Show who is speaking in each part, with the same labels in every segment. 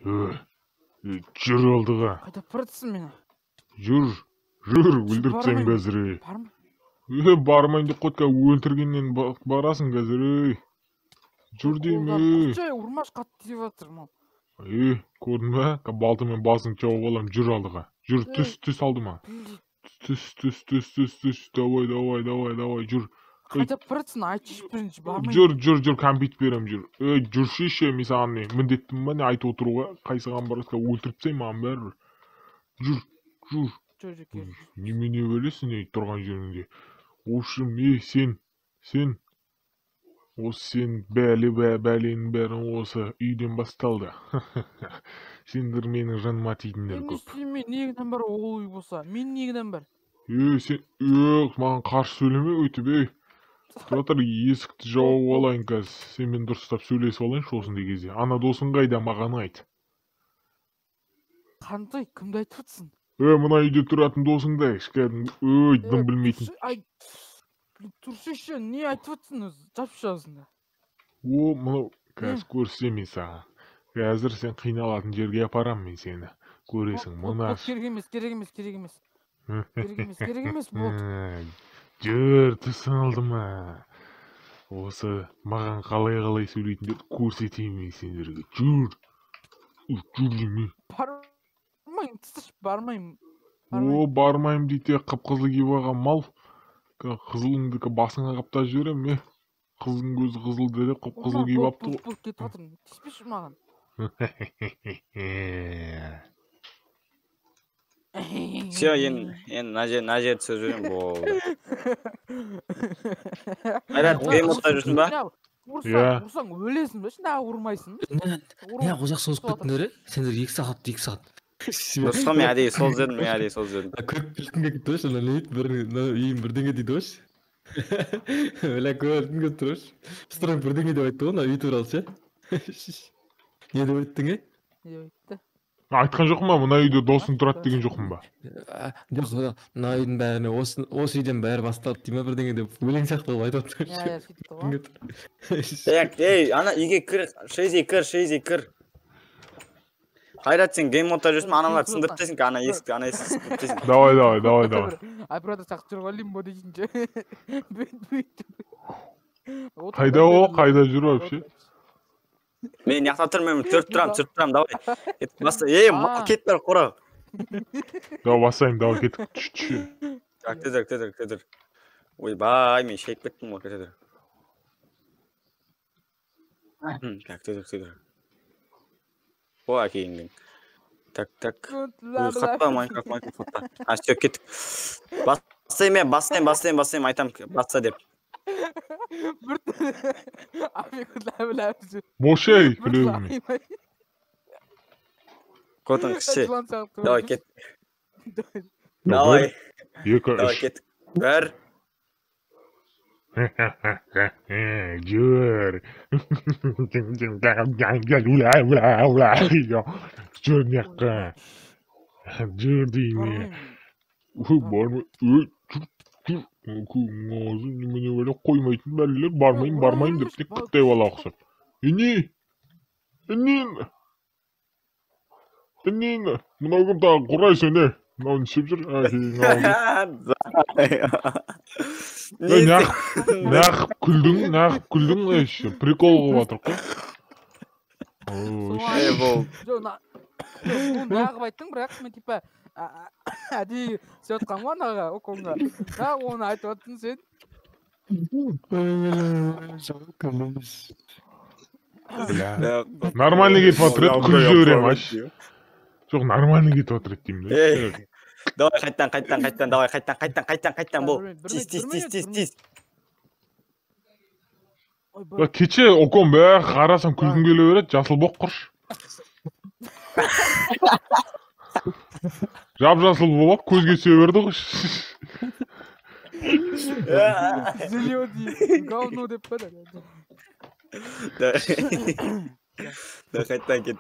Speaker 1: Жүр алдыға.
Speaker 2: Қайда апаратсың мені?
Speaker 1: Жүр, жүр, өлтіріп тастаймын қазір.
Speaker 2: Барма.
Speaker 1: Бармайын деп қойды, өлтіргеннен барасың қазір, ей. Жүр деймін, ей.
Speaker 2: Құртшы, ұрмаш, қатты тиіп жатыр мынау.
Speaker 1: Көрдің бе? Балтамен басыңды жауып аламын, жүр алдыға. Жүр, түс, түс алдыма. Түс, түс, түс, түс, түс, давай, давай, давай, давай, жүр.
Speaker 2: Қайда баратсың, айтшы бірінші, бармаймын.
Speaker 1: Жүр, жүр, жүр, кәмпит беремін, жүр. Ей, жүрші ше, мен саған не, міндеттімін ба, не айтып отыруға, қайсыған барасың, өлтіріп тастаймын маған бәрібір. Жүр, жүр.
Speaker 2: Жүр, жүр, кел.
Speaker 1: Немене білесің, ей, тұрған жеріңде. В общем, ей, сен, сен, осы сен бәле, бәленің бәрі осы үйден басталды. Сендер менің жаныма тидіңдер
Speaker 2: Мен
Speaker 1: көп.
Speaker 2: не істеймін, мен не кінәм бар ол үй болса, мен не кінәм бар?
Speaker 1: Ей, сен, ей, маған қарсы сөйлеме өйтіп, ей. Тұра тұр, есікті жауып алайын қазір. Сенімен дұрыстап сөйлесіп алайыншы осындай кезде. Ана досың қайда, маған айт.
Speaker 2: Қандай, кімді айтып отырсың?
Speaker 1: Мына үйде тұратын досың да, кәдімгі, ой, дым білмейтін.
Speaker 2: Ай, тұрсайшы, не айтып отырсың өзі? Жапшы аузыңды.
Speaker 1: О, мынау, қазір көрсетемін мен саған. Қазір сен қиналатын жерге апарамын мен сені. Көресің, мына
Speaker 2: Керек емес, керек емес, керек емес. Керек емес, керек емес, болды.
Speaker 1: Жүр, түс алдыма. Осы маған қалай-қалай сөйлейтіндерді көрсетейін мен сендерге. Жүр. Жүр деймін.
Speaker 2: Бармаймын, тысыш, бармаймын.
Speaker 1: О, бармаймын дейді, қып-қызыл киіп алған мал. Қызылыңды басыңа қаптап жіберемін, е. Қыздың көзі қызыл деп қып-қызыл киіп алыпты ғой.
Speaker 2: Болды, кетіп жатырмын. Тиіспеші маған.
Speaker 3: Все, енді мына жерді сөз беремін, болды. Қайрат, гейм модта жүрсің ба?
Speaker 1: Иә.
Speaker 2: Ұрсаң өлесің бе, шын ұрмайсың.
Speaker 4: Не, ұзақ созып кеттіңдер, е? Сендер 2 сағат, 2 сағат.
Speaker 3: Дұрыс қой, мен әдейі сол іздедім, мен әдейі сол іздедім.
Speaker 4: Күлкім келіп тұр, ана не дейді, бір, мына үйім бірдеңе дейді ғой. Бля, күлкім келіп тұр. Стронг бірдеңе деп айтты ғой, мына үй туралы ше. Не деп айттың, е?
Speaker 2: Не деп айтты?
Speaker 1: Айтқан жоқпын ба, мына үйде досың тұрады деген жоқпын ба?
Speaker 4: Жоқ, мына үйдің бәріне, осы үйден бәрі басталды дей ма бірдеңе деп өлең сияқты қылып айтып отыр.
Speaker 2: Иә, иә, сөйтті ғой.
Speaker 3: Так, ей, ана үйге кір, Шейзи кір, Шейзи кір. Қайрат, сен гейм модта жүрсің, аналарды сындырып тастайсың, ана есікті, ана есікті сындырып тастайсың.
Speaker 1: Давай, давай, давай, давай.
Speaker 2: Оператор шақырып жүр ғой, лимбо дегенше. Бүйтіп.
Speaker 1: Қайда ол, қайда жүр вообще?
Speaker 3: Мен мына жақта тұрмын, мен түріп тұрамын, түріп тұрамын, давай. Кет, баста. Ей, мал, кет бар, қора.
Speaker 1: Давай, басайын, давай, кеттік. Түш, түш.
Speaker 3: Так, тезірек, тезірек, тезірек. Ойбай, мен шайып кеттім ғой, тезірек. Так, тезірек, тезірек. О, әкеңнің. Так, так. Ой, қатпа, Майнкрафт, Майнкрафт, қатпа. А, все, кеттік. Бастаймын, мен, бастаймын, бастаймын, бастаймын, айтамын, баста деп.
Speaker 1: Бош ей, күлегіме.
Speaker 3: Көтің кіші. Давай, кет. Давай.
Speaker 1: Екі,
Speaker 3: Давай,
Speaker 1: үш.
Speaker 3: кет. Бір.
Speaker 1: Жүр. Жүр мына Жүр деймін. Ой, бармай. Ой, жүр, жүр. Көзің немене бәле қоймайтын бәлелер, бармаймын, бармаймын деп тек қытай бала ұқсап. Ене? Ене? Ене? Мынау кім тағы құрай сен, е? Мынау не істеп жүр? Әкеңнің аузы. Ей, нағып күлдің, нағып күлдің, ей, ше, прикол қылып жатыр қой. Ой,
Speaker 3: Ей, бол.
Speaker 2: Жоқ, бұл нағып айттың, бірақ мен типа әдейі істеп жатқан ғой анаға, оконға. Нағып оны айтып жатсың сен.
Speaker 1: Бля. Нормально кетіп жатыр еді, күліп жіберемін, аш. Жоқ, нормально кетіп жатыр еді деймін да.
Speaker 3: Ей, давай, қайттан, қайттан, қайттан, давай, қайттан, қайттан, қайттан, қайттан, бол. Тиз, тиз, тиз, тиз, тиз.
Speaker 1: Бля, кеше окон бә, қарасам күлкім келе береді, жасыл боқ құрш. Жап-жасыл болып көзге түсе берді ғой.
Speaker 2: Зеленый говно деп па да.
Speaker 3: Да, қайттан кет.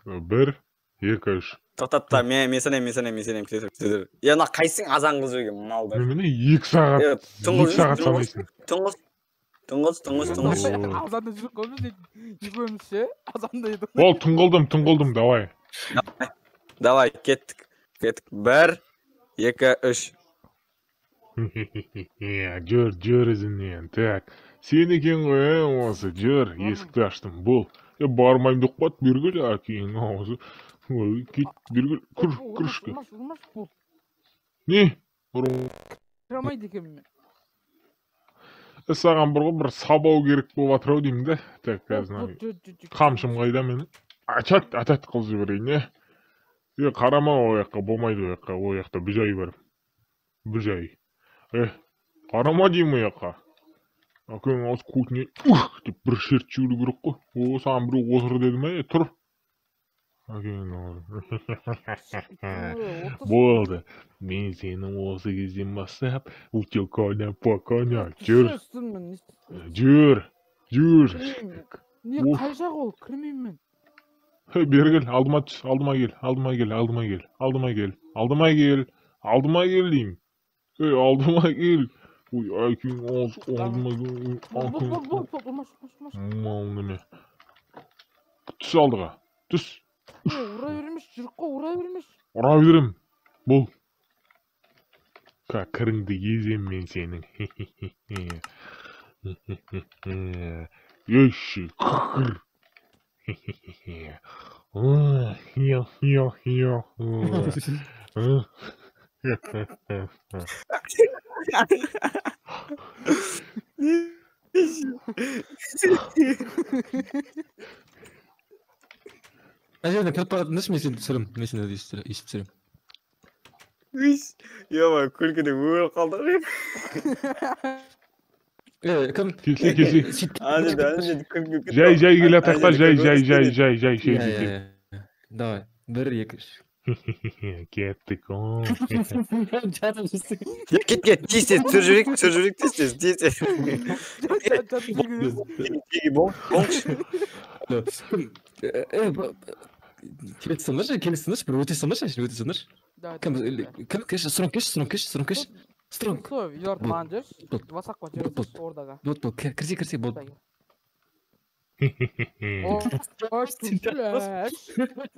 Speaker 1: 1, 2, 3.
Speaker 3: Тоқтат та, мен санаймын, мен санаймын, мен санаймын, күте тұр, күте тұр. Е, мына қайсың азан қылып жіберген малдар?
Speaker 1: Немене, 2 сағат,
Speaker 3: Е, түнгі
Speaker 1: 2 сағат
Speaker 3: жүз,
Speaker 1: санайсың.
Speaker 3: Түнгі Тұңғыз, тұңғыз, тұңғыз.
Speaker 2: Азанда жүріп қой біз екеуміз ше. Азанда едік.
Speaker 1: Бол, тұңғылдым, тұңғылдым, давай.
Speaker 3: Давай, кеттік. Кеттік. 1, 2, 3.
Speaker 1: Жүр, жүр ізінен. Так, сен екен ғой, осы, жүр, есікті аштым. Бол. Бармаймын деп қояды, бері кел, әкеңнің аузы. Ой, кет, бері кел, кір, кір ішке. Не?
Speaker 2: Кіре алмайды екенмін мен.
Speaker 1: Саған бір ғой, бір сабау керек болып жатыр ау деймін да. Так, қазір қамшым қайда менің? Атат, атат қылып жіберейін, не? Қарама ол жаққа, болмайды ол жаққа, ол жақта бүжай бар. Бүжай. Қарама деймін ол жаққа. Әкең ауыз көтіне ух деп бір шерт жіберу керек қой. О, саған біреу отыр деді ме? Тұр. Әкең ауыз. Болды. Мен сені осы кезден бастап утекана покана. Жүр. Жүр. Жүр.
Speaker 2: Не, қай жақ ол? Кірмеймін мен.
Speaker 1: Бері кел, алдыма түс, алдыма кел, алдыма кел, алдыма кел, алдыма кел, алдыма кел, алдыма кел деймін. Ей, алдыма кел. Ой, әкең ауыз, алдыма кел. Мал неме. Түс алдыға, түс.
Speaker 2: Ұра бермеш, жүріп қой, ұра бермеш.
Speaker 1: Ұра берем, бол. Кіріңді езем мен сенің. Еші, кір.
Speaker 4: Ана жерде кіріп баратындашы, мен сені түсіремін, мен сені естіп түсіремін.
Speaker 3: Ё-моё, күлкіден өліп қалдық.
Speaker 4: Кім?
Speaker 1: Келсе, келсе.
Speaker 3: Ана жерде күлкі.
Speaker 1: Жай, жай келе жатайық та, жай, жай, жай, жай, жай, жай, жай.
Speaker 4: Давай, 1, 2, 3.
Speaker 1: Кеттік.
Speaker 3: Кет, кет, тез, тез, түсіріп жіберейік, түсіріп жіберейік, тез, тез, тез, тез.
Speaker 4: Келе салыңдаршы, келе салыңдаршы, бір өте салыңдаршы, өте салыңдаршы. Кім, кім, кеші, Стронг, кеші, Стронг, кеші, Стронг, кеші. Стронг.
Speaker 2: Ордаға.
Speaker 4: Бол, бол, кірсе, кірсе, бол.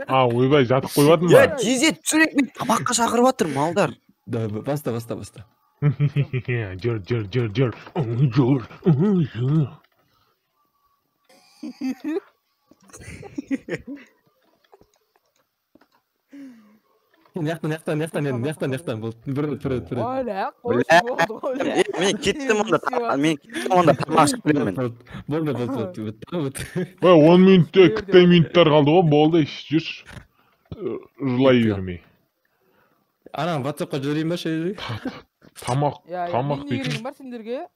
Speaker 1: А, ойбай, жатып қойып ба?
Speaker 3: Тез ет, түсірек, мен тамаққа шақырып жатыр, малдар.
Speaker 4: Да, баста, баста, баста.
Speaker 1: Жүр, жүр, жүр, жүр. Жүр, жүр.
Speaker 4: Мына жақтан, мына жақтан, мына жақтан, мына жақтан, болды. Бір, бір, бір.
Speaker 3: Мен кеттім онда, мен кеттім онда, тамақ ішіп келемін.
Speaker 4: Болды, болды, болды.
Speaker 1: Ой, 10 минутте, кіттай минуттар қалды ғой, болды, жүрші. Жылай бермей.
Speaker 4: Ана, WhatsApp-қа жіберейін ба, шей?
Speaker 1: Тамақ, тамақ
Speaker 2: дейтін. Не керегім бар сендерге?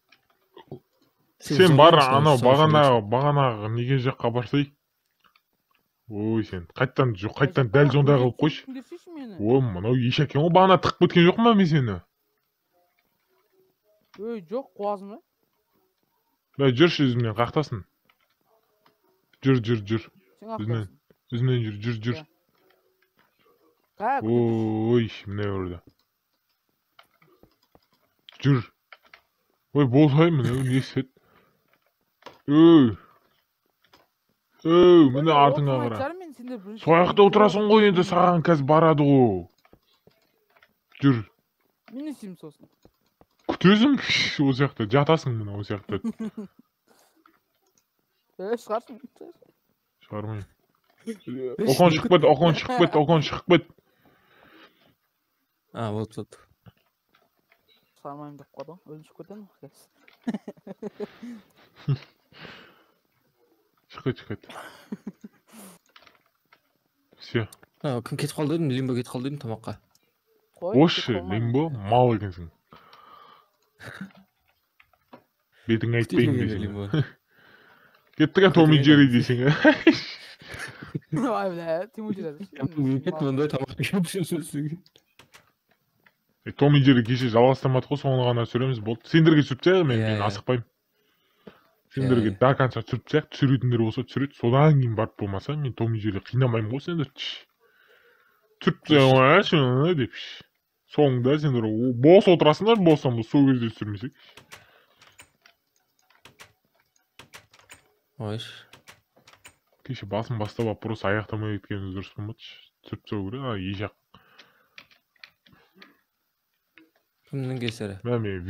Speaker 1: Сен бар, анау, бағанағы неге жаққа барсай? Ой, сен қайттан, қайттан дәл сондай қылып қойшы. Ой, мынау еш екен ғой, бағана тығып кеткен жоқ па мен сені?
Speaker 2: Ой, жоқ, қуасың ба?
Speaker 1: Бә, жүрші ізімнен, қақтасын. Жүр, жүр, жүр. Ізімнен, ізімнен жүр, жүр, жүр. Ой, міне орда. Жүр. Ой, болсай, міне не істеді? Ой. Өй, міне артыңа қара. Сол жақта отырасың ғой енді, саған қазір барады ғой. Жүр.
Speaker 2: Мен не істеймін сосын?
Speaker 1: Күтесің, ол жақта, жатасың міне ол жақта.
Speaker 2: Шығарсың.
Speaker 1: Шығармаймын. Окон шығып кет, окон шығып кет, окон шығып кет.
Speaker 4: А, болды, болды.
Speaker 2: Шығармаймын деп қойды ғой, өзім шығып кетемін ғой.
Speaker 1: Шығып кет. Все.
Speaker 4: Кім кетіп қалды дедім, Лимбо кетіп қалды дедім тамаққа.
Speaker 1: Ошы, Лимбо, мал екенсің. Бетіңе айтпаймын десең. Кеттік, а Том и Джерри десең.
Speaker 2: Ай, бля, Тимур Джерри.
Speaker 4: Мындай тамақ.
Speaker 1: Том и Джерри кеше жалғастырмадық қой, соны ғана түсіреміз, болды. Сендерге түсіріп тастайық, мен асықпаймын. Сендерге до конца түсіріп тастайық, түсіретіндер болса түсіреді, содан кейін барып болмаса, мен Том и Джерри қинамаймын ғой сендер. Түсіріп тастайық деп. Соңында сендер бос отырасыңдар, босам, сол кезде түсірмесек.
Speaker 4: Ойш.
Speaker 1: Кеше басын бастап алып, просто аяқтамай кеткеніміз дұрыс болмады. Түсіріп тастау керек, ана ешақ.
Speaker 4: Кімнің кесірі?
Speaker 1: Мә, мен